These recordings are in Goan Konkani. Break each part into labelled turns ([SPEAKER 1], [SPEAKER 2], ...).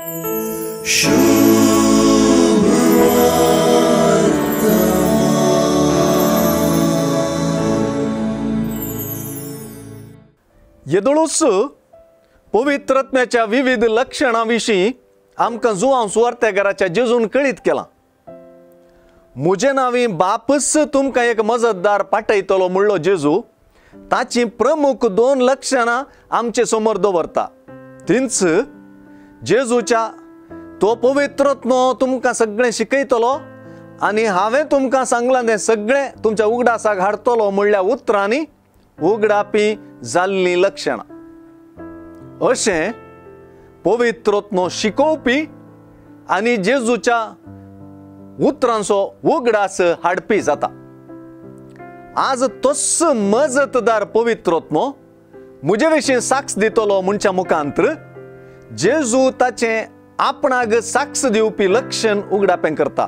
[SPEAKER 1] येदोळूच पवित्रत्म्याच्या विविध लक्षणां विशीं आमकां जुवांव सुवार्तेकाराच्या जेजून कळीत केलां. म्हजे नांवी बापच तुमकां एक मजतदार पाठयतलो म्हणलो जेजू ताचीं प्रमुख दोन लक्षणां आमचे समोर दवरता. तींच जेजूच्या तो पवित्रत्मो तुमकां सगळें शिकयतलो आनी हांवें तुमकां सांगलां तें सगळें तुमच्या उगडासाक हाडटलो म्हणल्या उतरांनी उगडापी जाल्लीं लक्षणां. अशें पवित्रत्मो शिकोवपी आनी जेजूच्या उतरांचो उगडास हाडपी जाता. आज तोच मजतदार पवित्रत्मो म्हजे विशीं साक्ष दितलो म्हणच्या मुखांत्र जेजू ताचें आपणाक साक्ष दिवपी लक्षण उगडापें करता.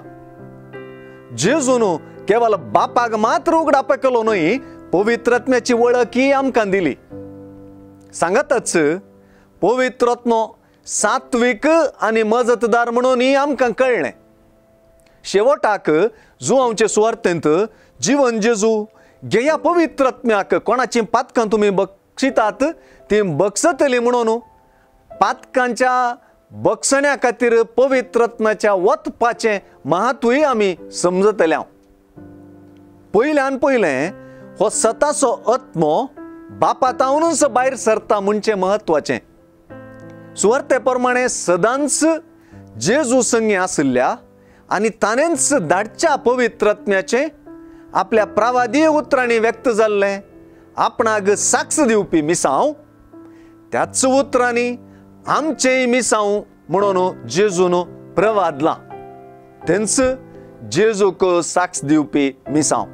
[SPEAKER 1] जेजून केवल बापाक मात्र उगडापें केलो न्हय, पवित्रत्म्याची वळखी आमकां दिली. सांगातच पवित्रत्मो सात्वीक आनी मजतदार म्हणून आमकां कळ्ळें. शेवटाक जुवांवचे सुवार्थेंत जिवन जेजू घेया पवित्रत्म्याक कोणाचीं पातकां तुमी बक्षितात तीं बक्षतलीं म्हणून पातकांच्या बक्षण्या खातीर पवित्रत्म्याच्या वतपाचें महत्वूय आमी समजतले. पयल्यान पयलें हो सताचो आत्मो बापातावनूच भायर सरता म्हणचें म्हत्वाचें. सुवार्ते प्रमाणे सदांच जेजू संगी आशिल्ल्या आनी ताणेंच धाडच्या पवित्रत्म्याचें आपल्या प्रावादीय उतरांनी व्यक्त जाल्लें आपणाक साक्ष दिवपी मिसांव त्याच उतरांनी आमचेंय मिसांव म्हणून जेजून प्रवादलां. तेंच जेजूक साक्ष दिवपी मिसांव.